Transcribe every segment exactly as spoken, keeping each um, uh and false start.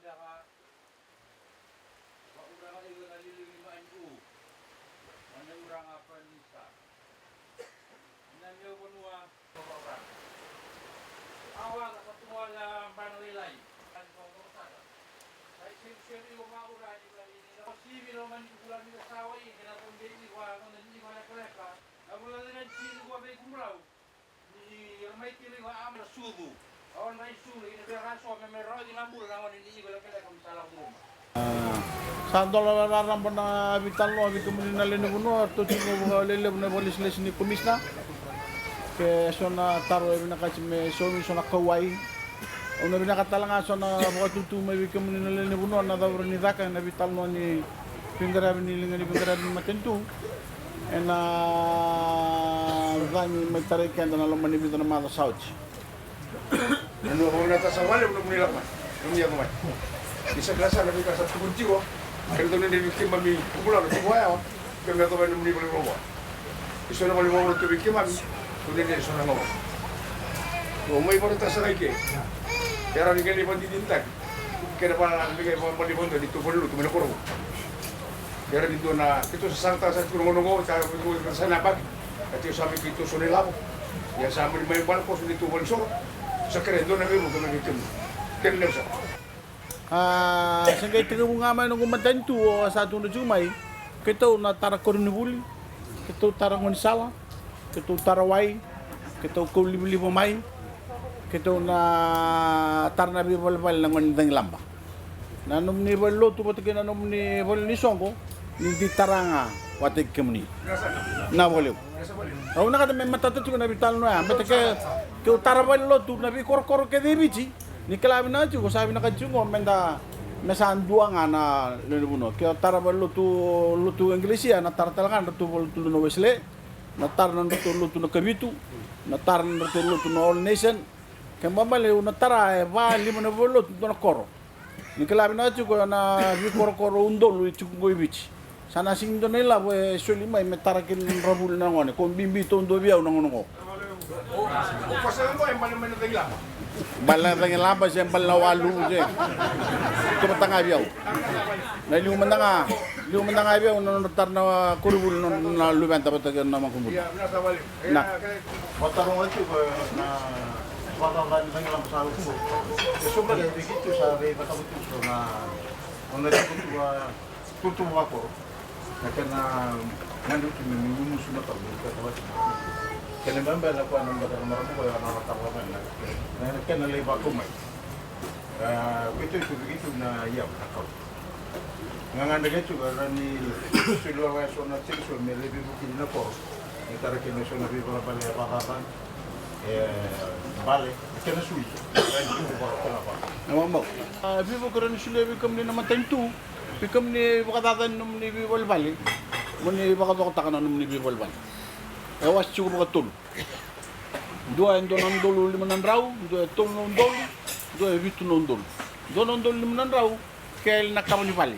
Va'uraga ira na lilivi mai ni u. Mane uraga Prime Minister. Ina meu vanua. Awa ka sa tu wale a bana lailai. Sa i sevu sevu iko va'ura ni vali ni na sivi loma ni kula ni sa wai kena tonge iko a gona ni iko lekaleka. Na vula ni na tini iko vei kumulau. Sa dola raraba na veitalanoa vei kemuni na lewe ni vanua, ratou tiko vakalelevu na vakalesilesi ni komisina. Ke so na taro e vinakati me saumi, so na kauwai. Au na vinaka tale ga so na vakatutu mai vei kemuni na lewe ni vanua na cava ni caka ena veitalanoa ni veiqaravi ni liga ni veiqaravi ni matanitu. Ena cagi mai tarai keda na loma ni vica na macawa sa oti. Nanuma vakavinaka sara vakalevu nomuni lako mai, nomuni yaco mai. Ni sa kila sara na veika sa tukuni tiko. Kena dau dredre vei keimami, kumulau na tubu yawa. Keimami yaco mai nomuni vale ni vulavula. Ni so na vale ni vulavula tu vei keimami. Dau dredre so na gauna. Au mai vakaraitaka sara i ke. Era ni qai lai vakadinadinataki. Kena vakalala na veika e vakabale ni vakadua ni tu vale ni lotu mai na koro. Era ni dua na, keitou sa sagataka sara tiko na gauna oqo, sa, sa na yabaki. Ka tiko sa mai keitou so na ilavo. Ia sa mani mai bale koso ni tu vale ni soro. Sa kerea e dua na veivuke mai vei kemuni. Kena levu sara. A, sa qai tekivu ga mai noqu matanitu, o sa tukuna tiko mai. Keitou na tara koronivuli. Keitou tara gaunisala. Keitou tara wai, keitou kau livaliva mai, keitou na tara na veivalevale na gone ni cagilaba. Na nomuni valenilotu vata kei na nomuni vale ni soqo, ni di tara ga vata kei kemuni. Na vakalevu. Au vinakata me matata tiko na veitalanoa ya, baleta ke, keu tara valenilotu na veikorokoro kece e Viti. Ni kila vinaka tiko, sa vinaka tiko meda, me sa dua ga na lewe ni vanua. Ke o tara valelotu, lotu Eqelesia, na tara tale ga na ratou valelotu na Wesele, na tara na ratou lotu na Kavitu, na tara na ratou lotu na All Nation. Ke babale au na tara e va, lima na valelotu dua na koro. Ni kila vinaka tiko na veikorokoro udolu e tiko qo i Viti. Sa na sega ni dua na ilavo e soli mai me tara kina na nodra vuli na gone. Ko bibi taudua vei au na gauna oqo. Bale na cagilaba se bale na waluvu se. Tovata ga vei au. Na liu mada ga, liu mada ga vei au na nodra tara na koronivuli na luveda vata kei na makubuli. Na. Vataroga tiko na vakacaca ni cagilaba sa lutu. E so beka e vei keitou sa veicakava tiko so na, na nona tiko tu a tutuvu vakoro. Na kena mani uti me gumusu na kau ni kena vati. Kena bebe na koya na beka na marama koya na vakacaca mai na kena lai vakau mai. A, keitou tu vei keitou na iyau na kau. Gagadre keitou era ni soli vaka eso na tiko so me lai veivukei na koro. Ni tara kina eso na veivalevale e vakacaca, e bale, kena sui. Na mamau. A, veivuke ra ni solia vei kemuni na matanitu, vei kemuni vakacacani nomuni veivalevale. Mo ni vakacokotaka na nomuni veivalevale. E wase tiko vakatolu. Dua e dua na udolu lima na drau, dua e tolu na udolu, dua e vitu na udolu. Dua na udolu lima na drau, ke yali na kava ni vale.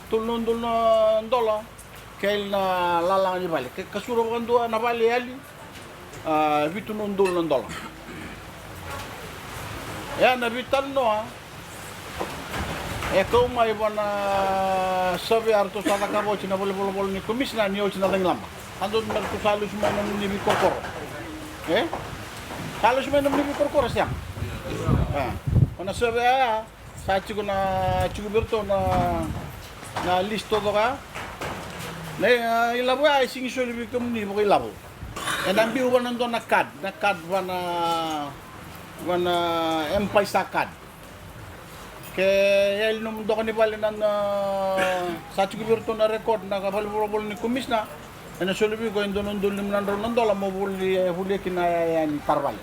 Tolu na udolu na dola, ke yali na lalaga ni vale. Ke kasura vakadua na vale e yali, a, vitu na udolu na dola. E a na veitalanoa e kau mai vua na survey eratou sa cakava oti na valenivolavola ni komisina ni oti na cagilaba. Sa dodonu me ratou sa lesu mai nomuni veikorokoro. E? Sa lesu mai nomuni veikorokoro, se sega? E. O na survey ya, sa tiko na, tiko vei iratou na, na list taucoko ya. Na, e, ilavo ya e sega ni soli vei kemuni vakailavo. E na biu vua na dua na card, na card vua na, vua na M-PAiSA card. Ke yali nomu doka ni vale na, na, sa tiko vei iratou na record na valenivolavola ni komisina. E na soli vei iko e dua na udolu lima na drau na dola mo voli, e, volia kina yaya ni tara vale.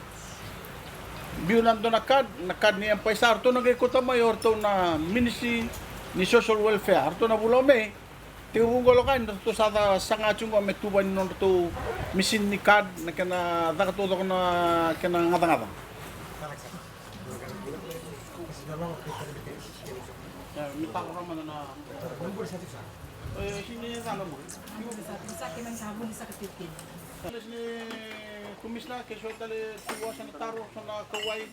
Biu na dua na card, na card ni M-PAiSA, ratou na qai kauta mai o ratou na Ministry ni Social Welfare, ratou na vula o Me. Tekivu qo loka ni ratou sa saga tiko qo me tuva ni nodratou misini ni card, na kena caka taucoko na kena gacagaca. Komisina, ke so tale tu, so na taro, so na kauwai,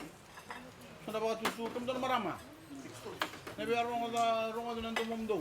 so na vakatutu, kemudou na marama. Na via rogoca, rogoca na domomudou.